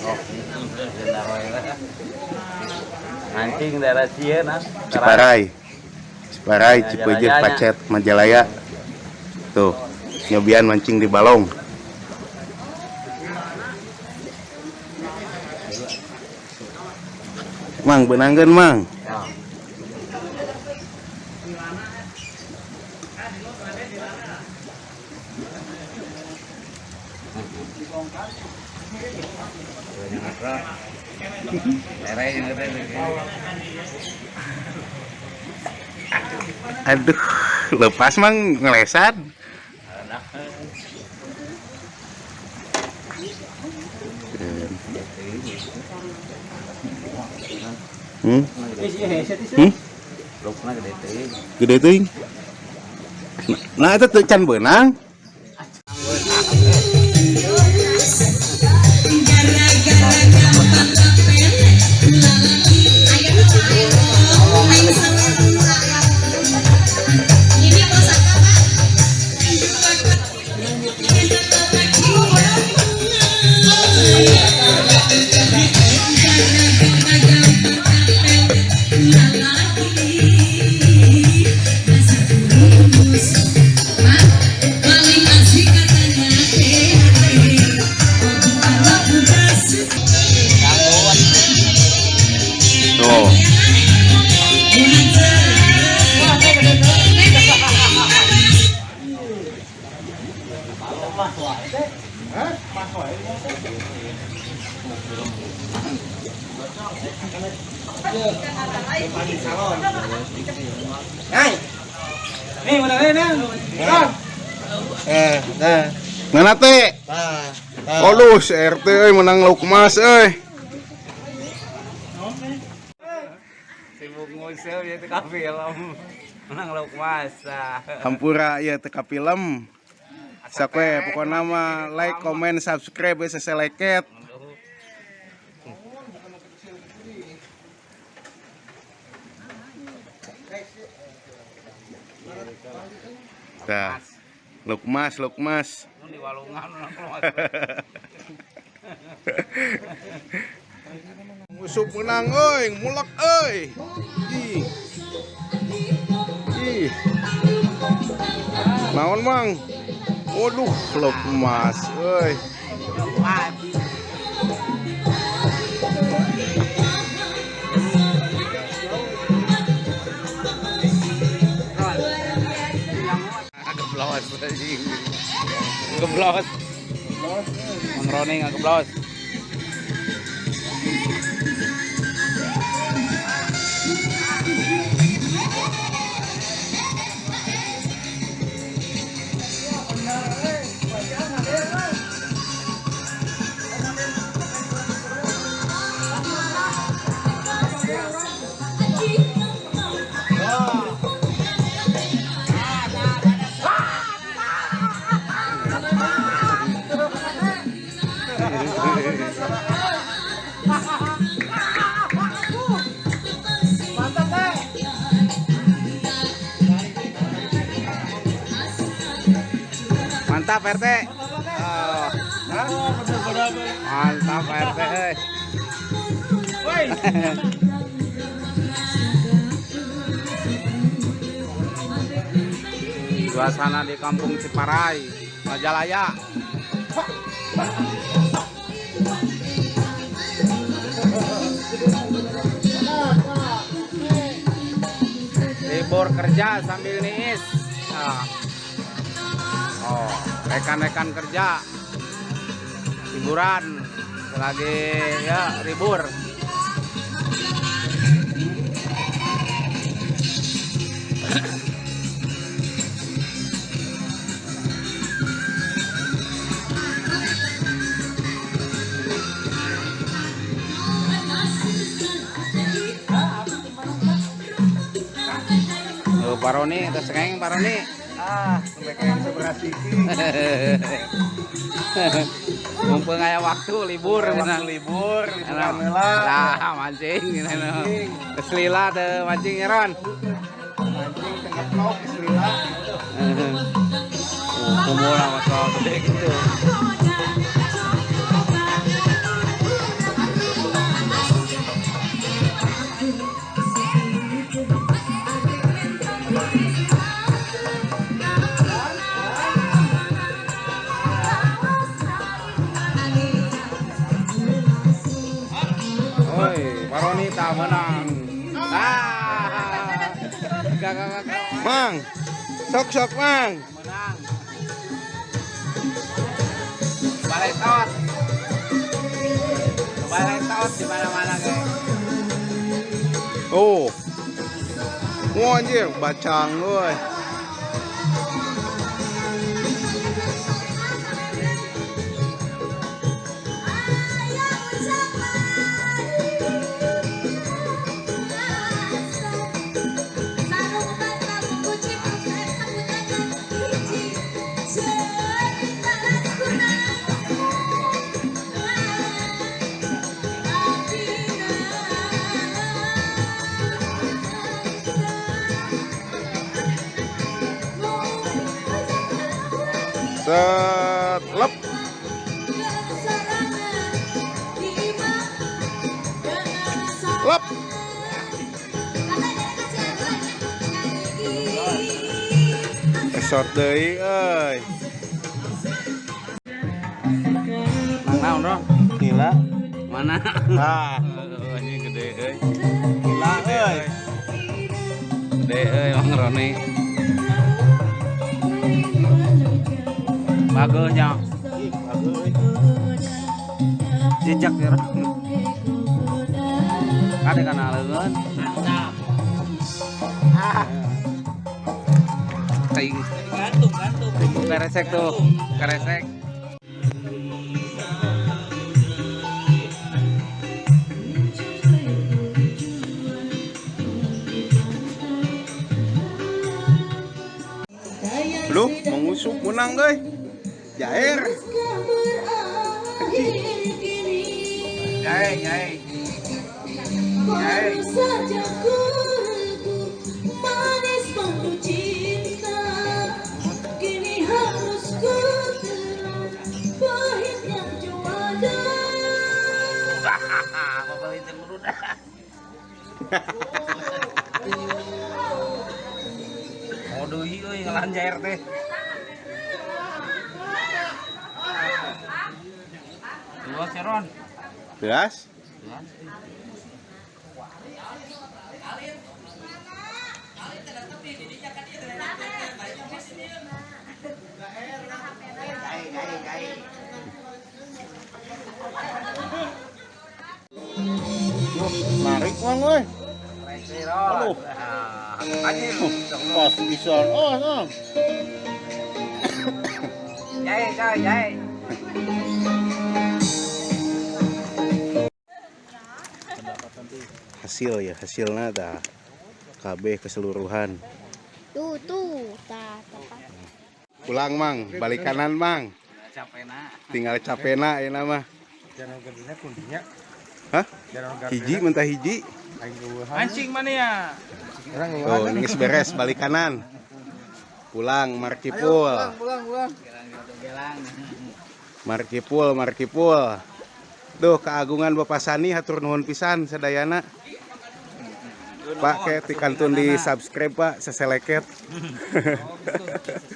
Oh, mancing daerah sieun ah. Ciparai. Ciparai, Cipeujeuh, Pacet, Majalaya. Tuh, nyobian mancing di balong. Mang, benangkeun, Mang. Aduh, lepas Mang ngelesan. Hmm? Hmm? Gede teuing. Nah, itu teu can beunang. Tuh. Nih, mana nih, Nang? Nah. Mana teh? Aduh, si RT euy menang lauk emas euy. Sibuk nguseup ya teu ka film. Menang lauk mas. Hampura ieu teu ka film. Sok we pokona mah like, comment, subscribe we seseleket. Tah. Lauk emas, lauk emas. Di walungan menang lauk mas. Musuh menang euy, mulek euy. Ih. Ih. Naon, Mang? Waduh, lauk emas euy. Geblos anjing. Geblos. Mang Roni ngageblos. Mantap RT. Oh. Mantap RT. Suasana di Kampung Ciparai, Majalaya. Libur kerja sambil niis. Nah. Oh, rekan-rekan kerja hiburan lagi ya libur. Oh, Pak Roni, terus sengeng Pak Roni. Ah, sampai kayak seberas iki. Mumpung aya waktu libur Waktu libur, liburan heula. Lah, mancing Geus lila teu mancing ya, Ron. Mancing tengah vlog geus lila. Oh, kumpul sama gede gitu. tah menang. Ah. Gak gak gak. Mang. Sok sok Mang. Menang. Balai taot. Balai taot di mana-mana guys. Oh. Wah anjir, bacang euy. Set, lep. Lep. Esot deui euy. Mang naon, Ron? Gila. Mana? Ah, Oh, ini gede euy. gila euy. Gede euy Mang Roni. Bagusnya. Ih, bagus euy. Jejak ya. Ron. Ada kana leungeun. Ah. Ting. Gantung, gantung. Keresek tuh, keresek. Lu mengusuk menang euy. Jair. Jae, jae. Baru saja ku manis penuh cinta, kini harus ku telan pahitnya juada. Apa beli cemberut? Oh deui euy ngelahan jair teh. Dua Ron. Beras. Dua. Narik Mang euy. Aduh. Aduh. Anjir. Pas pisan. Oh, oh. Jae, jae, jae. Hasil ya, hasilnya dah. KB keseluruhan. Tuh tuh, tah tepat. Pulang Mang, balik kanan Mang. Capena. Tinggal capena ya nama. Jangan gardena kundinya. Hah? Jangan Hiji mentah hiji. Aing eueuhan. Mancing mana ya? Orang Oh, ini geus beres balik kanan. Pulang Markipul. Pulang, pulang. Gelang. Markipul, Markipul. Duh, keagungan Bapak Sani hatur nuhun pisan sadayana. Pak, kayak tikantun di subscribe Pak, seseleket. Oh, gitu.